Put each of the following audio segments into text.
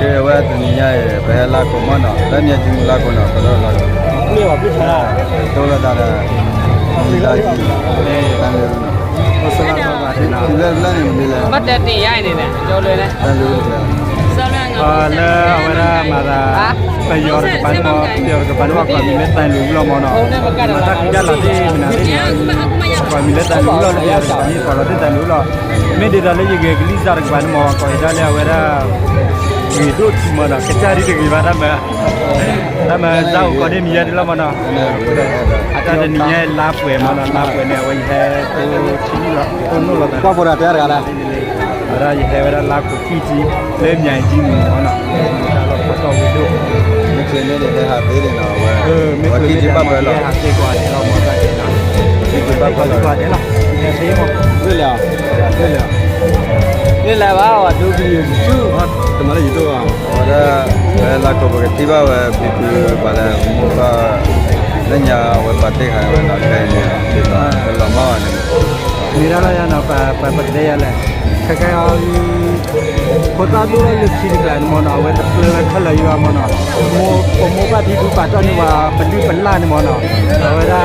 အဝဲတနံၤညါအံၤ ပဟဲလါခိၣ်မးနီၤ, လၢမၠဲၣ်ကၠံမုၢ်လါခိၣ်နီၤ, ပဒီလီၤ, တိၢ်လီၤသးဒီး မုၢ်လါကၠံ, တၢ်လၢ လၢတဘျီန့ၣ်မနုၤလဲၣ်, ဘၣ်တဲတနံၤညါအံၤန့ၣ် တၢ်လၢ လၢအဝဲဒၣ်မၤသး ပယီၤတကပၤန့ၣ်မ့ၢ် ပယီၤတကပၤန့ၣ်ကွၢ်မံၤလၢတၢ်လူၤလီၤမးနီၤ, မၤတၢ်ခံတၢ်လီၤသ့ၣ်မနုၤသ့ၣ် ကွၢ်မံၤလၢတၢ်လူၤလီၤ, လၢပယီၤတကပၤန့ၣ် ကွၢ်လီၤသ့ၣ်တၢ်လူၤလီၤ, မ့ၢ်ဒ်သိးလၢယဂဲၤကလံၤစၢ်တကပၤန့ၣ်မ့ၢ် ကွၢ်အံၤဒၣ်လၢအဝဲဒၣ် ဂ့ၤဒိၣ်ထံမးနီၤ, ကစၢ်ဒ်တဂ့ၤဘၣ်တၢ်မၤ, တၢ်မၤစၢ်အိၣ်ကိးဒ့မံၤယါဒ်လီၤမးနီၤ, အတၢ်တနံၤညါလါပှဲၤမးနီၤ, လါပှဲၤန့ၣ် အဝဲယဟဲတိၢ်ထံလီၤ တိၢ်နီၣ်လီၤသး ဝဲဒၣ်ယဟဲဝဲဒၣ်လါခိၣ်ခံထံ လၢမၠဲၣ်ကၠံမုၢ်မးနီၤ, တၢ်လီၢ်ဖီတီၢ်ဝံၤဒိၣ်, မ့ၢ်ကျဲန့ၣ်ဟဲဟးသ့န့ၣ်နီၤ, မ့ၢ်ကျဲဘၣ်ပှဲၤလီၤ, ဟးသ့ကွၢ်ဒဲးလီၤ, မ့ၢ်ကျဲဘၣ်ပှဲၤလီၤ, ကွၢ်ဒဲးလီၤ, ဟဲသ့မး, လၢလၢ လၢလၢဘၣ် အဒိကလံၤ YouTube အဝဲဒၣ် လါခိၣ်ပကထံၣ်ဘၣ်ဝဲ ဖံဖုပှၤလၢမိၢ်ပၢ် လၢညါအဝဲပာ်တ့ၢ်ဃာ်ဝဲနီၤ, ခဲအံၤန့ၣ် ဒ်သိးပလီၤမၢ်ဘၣ်န့ၣ်, မ့ၢ်ဒၣ်လၢယၤနီၤ ပပတဲယၤလဲၣ်, ခဲကဲအံၤ ဖိသၣ်ဒိၣ်ထီၣ်လၢခံတကျါန့ၣ်မ့ၢ်နီၤ, အဝဲတဖျၢၣ်ဝဲခဲလၢာ်ယွၤမ့ၢ်နီၤ, ပမိၢ်ပၢ်ဖံဖုပာ်တ့ၢ်န့ၢ်ဝဲ ပလုၢ်ပလၢ်န့ၣ်မ့ၢ်နီၤ, အဝဲဒၣ်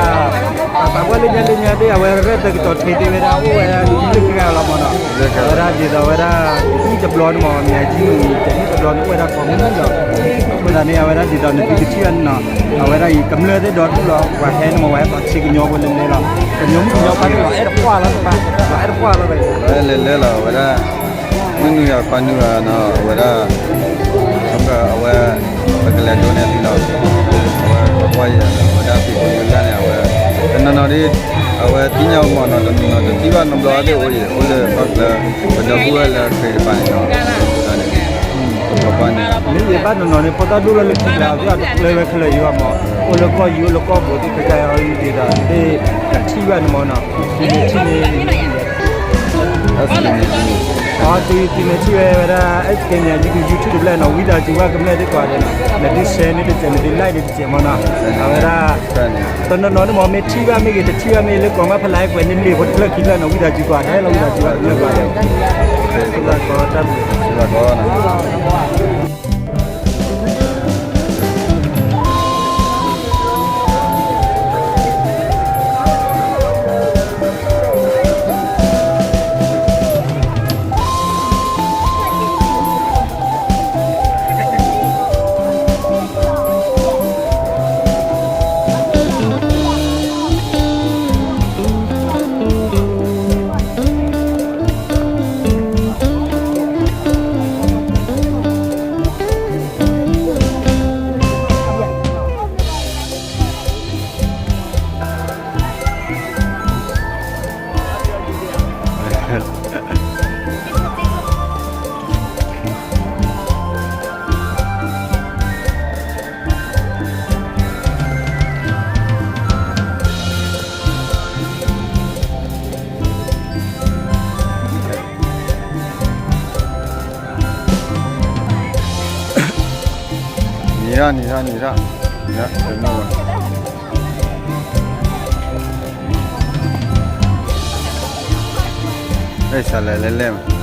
အပာ်ပှၤလၢညါလၢညါသ့ၣ် အဝဲရဲၣ်တၢ်ကတီၤထံးသ့ၣ်ဝဲဒၣ် အိၣ်ဝဲဒၣ်လၢခံတကျါလီၤမ့ၢ်နီၤ, အဝဲဒၣ်ဒ်သိးဝဲဒၣ် တနံၣ်တဘျီန့ၣ်မ့ၢ် မၠဲၣ်ကၠံမုၢ် တနံၣ်တဘျီန့ၣ် အိၣ်ဝဲဒၣ်ကိးမုၢ်နံၤလီၤ, အဃိသတးန့ၣ် အဝဲဒၣ်ဒ်သိးနသုကထံၣ်ဘၣ်န့ၣ်နီၤ, အဝဲဒၣ်အံၤကမျၢၢ်သ့ၣ်ဒီဒူၣ်လီၤ, ပှၤဟဲန့ၣ်မ့ၢ် ပှၤဟဲပှၤဆ့ကညီဖိလၢလဲၤလီၤ, ကညီမုၣ်ကညီဖါန့ၣ် လီၤအဲၣ်တပှၢ်လီၤတပှၢ်, လီၤအဲၣ်တပှၢ်လီၤ, လီၤအဲၣ်လဲၤလဲၤလီၤ အဝဲဒၣ် မုၢ်နုာ်ယၤခွါနုာ်ယၤနီၤ, အဝဲဒၣ် အဝဲ ပကလဲၤဒိးန့ၢ်လံလီၤ, အဝဲ အဝဲဒၣ်ဖံဖုလၢ်န့ၣ် အဝဲ တနီၤနီၤဒ် အဝဲသ့ၣ်ညါမ့ၢ်နီၤ, တနီၤနီၤတထံၣ်ဘၣ်နီတဘျီသ့ၣ်အိၣ်အံၤ အိၣ်လၢပှၤကျၢၢ် ပဒီပုၢ်ဝဲၢ်လၢခရံာ်တပၤန့ၣ်နီၤ, မ့ၢ်ယဘၣ်နီၤနီၤန့ၣ် ဖိသၣ်ဒိၣ်လၢလၢခံကျါသ့ၣ် အတဖျၢၣ်ဝဲခဲလၢာ်ယွၤမ့ၢ်, အိၣ်လၢကီၢ်ယူၤ အိၣ်လၢကီၢ်ပူၤသ့ၣ် ခဲကဲအံၤဒ်သိးသ့ၣ် တထံၣ်ဘၣ်န့ၣ်မ့ၢ်နီၤ, သုမ့ၢ်ထံၣ်န့ၣ် သုမ့ၢ်ထံၣ်ဝဲဝဲဒၣ် အဲၣ်စက့ မၠဲၣ်ကၠံ YouTube တဘျီနီၤ, ဝံသးစူၤဘၣ်ကမျၢၢ်သ့ၣ်ကိးဂၤဒဲးနီၤ, နသု share န့ၢ်တစဲး နသု like န့ၢ်တစဲးမ့ၢ်နီၤ, အဝဲဒၣ် တနီၤနီၤန့ၣ်မ့ၢ် မ့ၢ်ထံၣ်ဘၣ်မ့ၢ်ဂ့ၤ တထံၣ်ဘၣ်မ့ၢ်ဂ့ၤ လၢကိးမးဖဲလဲၣ်ကွဲးန့ၣ် လံာ်ဖိတဖျၢၣ်ခံဖျၢၣ်နီၤ, ဝံသးစူၤကိးဂၤဒဲးလီၤ, ဝံသးစူၤဘၣ်ကမျၢၢ်ကိးဂၤဒဲး, သုလၢကိးတၢ်ဘျုး သုလၢကိး နံၤထီၣ် နံၤထီၣ် နံၤထီၣ်, အဲၣ်စးလဲၤလဲၤလဲၤ